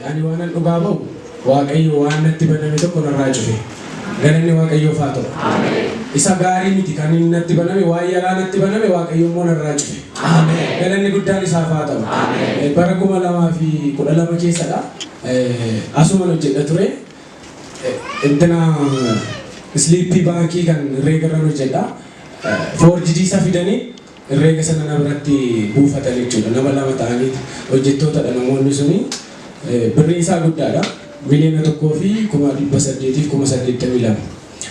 Ani waanan dhugaa ba'u, Waaqayyo waan natti baname tokko narraa cufe. Galanni Waaqayyoof haa ta'u. Isa gaarii miti kan inni natti baname, waan yaraa natti baname Waaqayyo immoo narraa cufe. Galanni guddaan isaaf haa ta'u. Bara 2012 keessadha. Asuman hojjedha ture. Intina slippii baankii kan herreega irran hojjedha. Forged isa fidanii herreega sana na biratti buufatan jechuudha. Nama lama ta'aniiti hojjettootadha namoonni suni. Birriin isaa guddaadha. 1,882,082.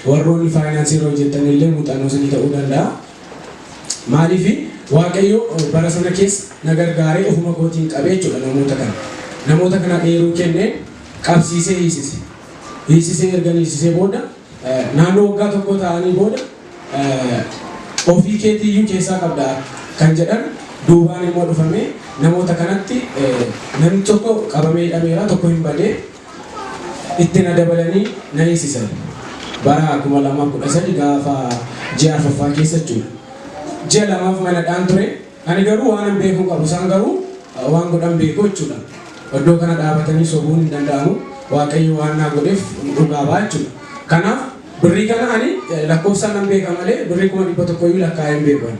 Warroonni faayinaansii irra hojjetan illee muuxannoo isinii ta'uu danda'a. Maaliif Waaqayyo bara sana keessa na gargaaree ofuma kootiin qabee jechuudha namoota kana. Namoota kana eeruu kenneen qabsiisee hiisise. Hiisisee ergan hiisisee booda, naannoo waggaa tokko ta'anii booda, ofii keetiiyyuu keessaa qabda kan jedhan duubaan immoo dhufamee namoota kanatti namni tokko qabamee hidhameera, tokko hin badee, itti na dabalanii na hiisisan. Bara 2013 gaafa ji'a arfaffaa keessa jechuudha. Ji'a 2f manadhaan ture. Ani garuu waan hin beekuu qabu, isaan garuu waan godhan beeku jechuudha. Iddoo kana dhaabatanii sobuun hin danda'amu. Waaqayyo waan naa godheef dhugaa ba'a jechuudha. Kanaaf birrii kana ani lakkoofsaan nan beeka malee birrii 100,000 iyyuu lakkaa'ee hin beeku ani.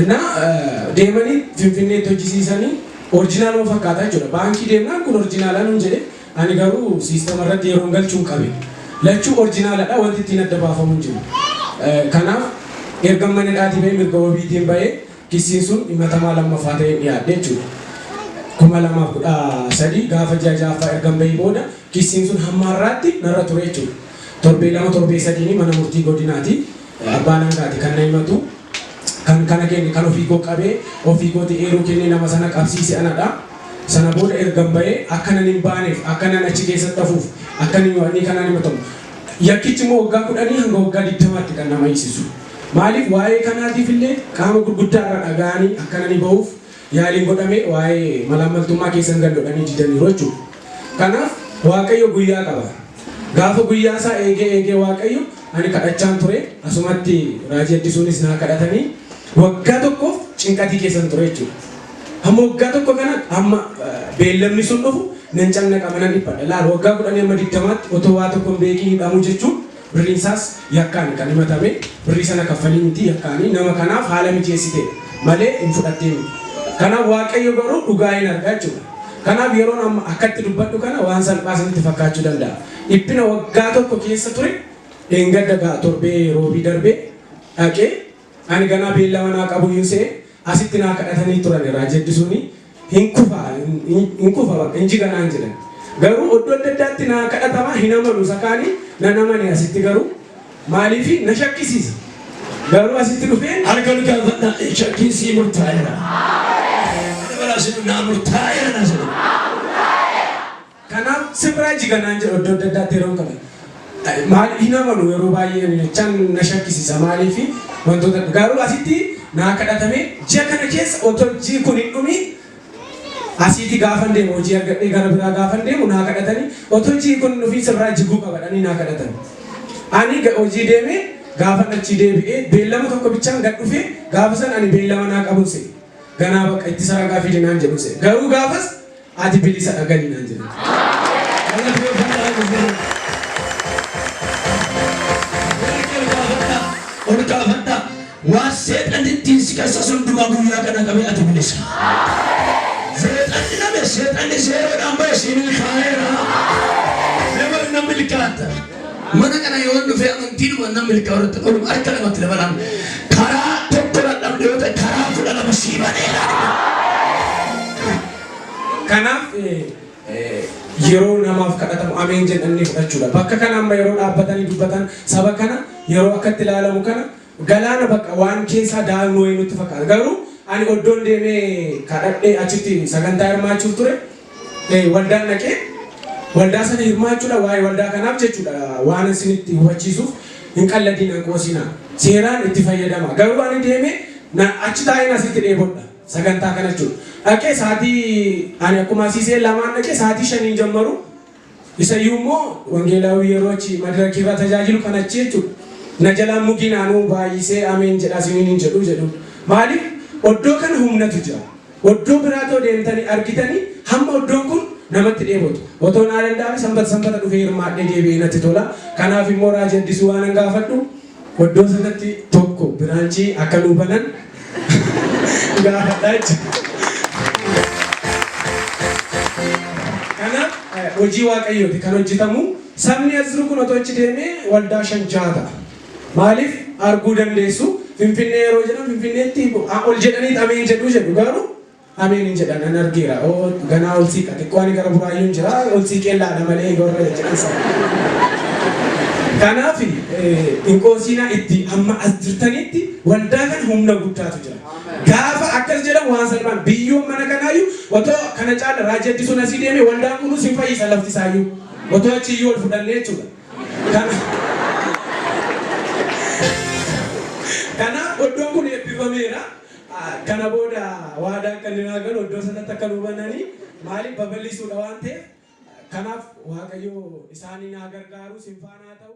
Innaa deemanii Finfinneetti hojjisiisanii originaluma fakkaata jechuudha. Baankii deemnaan kun originala nuun jedhe, ani garuu siistama irratti yeroon galchuun qabe. Lachuu originaladha, wanti ittiin adda baafamu hin jiru. Kanaaf erga mana hidhaatii bahee mirga wabiitiin bahee kissiin sun himatamaa lammaffaa ta'een dhiyaadhe jechuudha. 2013 gaafa ji'a ja'affaa ergan bahee booda kissiin sun hamma har'aatti narra ture jechuudha. Torbee 2 torbee sadiini mana murtii godinaati. Abbaan hangaati kan na himatu. Kan kana kenne, kan ofii koo qabee ofii kooti eeruu kennee nama sana qabsiise anadha. Sana booda ergan bahee akka nan hin baaneef, akka nan achi keessatti hafuuf, akka inni kanaan himatamu. Yakkichi immoo waggaa 10 hanga waggaa 20tti kan nama hiisisu. Maaliif waa'ee kanaatiif illee qaama gurguddaa irra dhaga'anii akka nani bahuuf yaaliin godhame, waa'ee malaammaltummaa keessan galloodhanii didaniiru jechuudha. Kanaaf Waaqayyo guyyaa qaba. Gaafa guyyaa isaa eegee eegee Waaqayyo, ani kadhachaan ture, asumatti Raajii Addisuunis naa kadhatanii, waggaa tokkoof cinqatii keessan ture jechuudha. Hamma waggaa tokko kana, hamma beellamni sun dhufu nan cannaqama, nan dhiphadha. Laal, waggaa 10 hamma 20tti otoo waa tokko hin beekiin hidhamuu jechuun, birriin isaas yakkaan kan himatame, birrii sana kaffalii miti, yakkaanii nama kanaaf haala mijeessite malee hin fudhattee miti. Kanaaf Waaqayyo garuu dhugaa hin arga jechuudha. Kanaaf yeroon amma akkatti dubbadhu kana waan salphaa isinitti fakkaachuu danda'a. Dhiphina waggaa tokko keessa ture dheengadda ga'a torbee roobii darbee dhaqee, ani ganaa beellama naa qabu hin se'e, asitti naa kadhatanii turan Raajii Addisuuni, hin kufa, hin kufa, bakka hin jiga naan jedhan. Garuu oddoo adda addaatti naa kadhatama hin amanu, isa kaanii nan amane, asitti garuu maaliif na shakkisiisa. Garuu asitti dhufee Harka ol kaafadhaa, shakkiin sii murtaa'eera. Kana balaa sinu naa murtaa'eera na jedhu. Kanaaf sirraa jiga naan jedhu iddoo adda addaatti yeroo kadhatu. Maal hin amanu yeroo baay'ee jechaan na shakkisiisa, maaliif wantoota garuu asitti naa kadhatame ji'a kana keessa otoo ji'i kun hin dhumiin asiiti gaafan deemu, hojii argadhee gara biraa gaafan deemu naa kadhatanii, otoo ji'i kun hin dhufiin sirraa jiguu qabadhanii naa kadhatan. Ani hojii deemee gaafan achi deebi'ee beellama tokko bichaan gad dhufee, gaafa san ani beellama naa qabun se'e. Ganaa bakka ittisa ragaa fidi naan jedhu se'e. Garuu gaafas ati bilisa dhagali naan jedhan. Galateeffadhaa gooftaa. Harka ol kaafadhaa. Ol kaafadhaa. Waan seexanni ittiin si kassasu hundumaa guyyaa kana qabee ati bilisa. Seexanni name seexanni zeeroodhaan ba'e si milkaa'eera. Nama nan milkaa'atta. Mana kana yoo dhufee amantii dhuma nan milkaa'u irratti oluma harka lamatti dabalaan karaa tokko dadhabde yoo ta'e karaa 12 sii baneera. Kanaaf yeroo namaaf kadhatamu ameen jedhanii fudhachuudha. Bakka kana amma yeroo dhaabbatanii dubbatan, saba kana yeroo akkatti ilaalamu kana galaana bakka waan keessaa daaknu wayii nutti fakkaata. Garuu ani oddoon deemee kadhadhee achitti sagantaa hirmaachuuf ture, waldaan dhaqee waldaa sana hirmaachuudha, waa'ee waldaa kanaaf jechuudha, waan isinitti hubachiisuuf, hin qalladiin qoosina, seeraan itti fayyadama. Garuu ani deemee achi taa'een asitti dheebodha sagantaa kana jechuudha. Dhaqee sa'aatii ani akkuma asiisee lamaan dhaqee sa'aatii shaniin jammaru. Isayyuu immoo wangeelaawii yeroo achi madirakii irraa tajaajilu kan achi jechuudha. Na jalaan mugiin aanuu baay'isee ameen jedhaa isiniin hin jedhu jedhu. Maaliif oddoo kana humnatu jira. Oddoo biraa too deemtanii argitanii hamma oddoon kun namatti dheebotu. Otoo naa danda'ame sanbata sanbata dhufee hirmaadhee deebi'ee natti tola. Kanaaf immoo Raajii Addisuu waanan gaafadhu iddoo sanatti tokko branch akka nuu banan gaafadha jechuudha. Kanaaf hojii Waaqayyooti kan hojjetamu. Sabni as jiru kun otoo achi deemee waldaa 5-6 ta'a. Maaliif arguu dandeessu. Finfinnee yeroo jedhan Finfinneetti ol jedhanii ameen jedhu jedhu, garuu ameen hin jedhan an argeera. Oo ganaa ol siiqa xiqqoo, ani gara Buraayyuun jira, ol siiqeen laala malee warra jedhan sana. Kanaaf hin qoosiinaa, itti amma as jirtanitti waldaa kana humna guddaatu jira. Gaafa akkas jedhan waan salphaan biyyoon mana kanaayyuu otoo kana caala Raajii Addisuun asii deeme waldaan kunus hin fayyisa, lafti isaayyuu otoo achiyyuu ol fudhannee jechuudha. Kanaaf iddoon kun eebbifameera. Kana booda waadaa akka inni naa galu iddoo sanatti akka nu bananii, maaliif babal'isuudha waan ta'eef. Kanaaf Waaqayyo isaanii naa gargaaru, sin faanaa ta'u.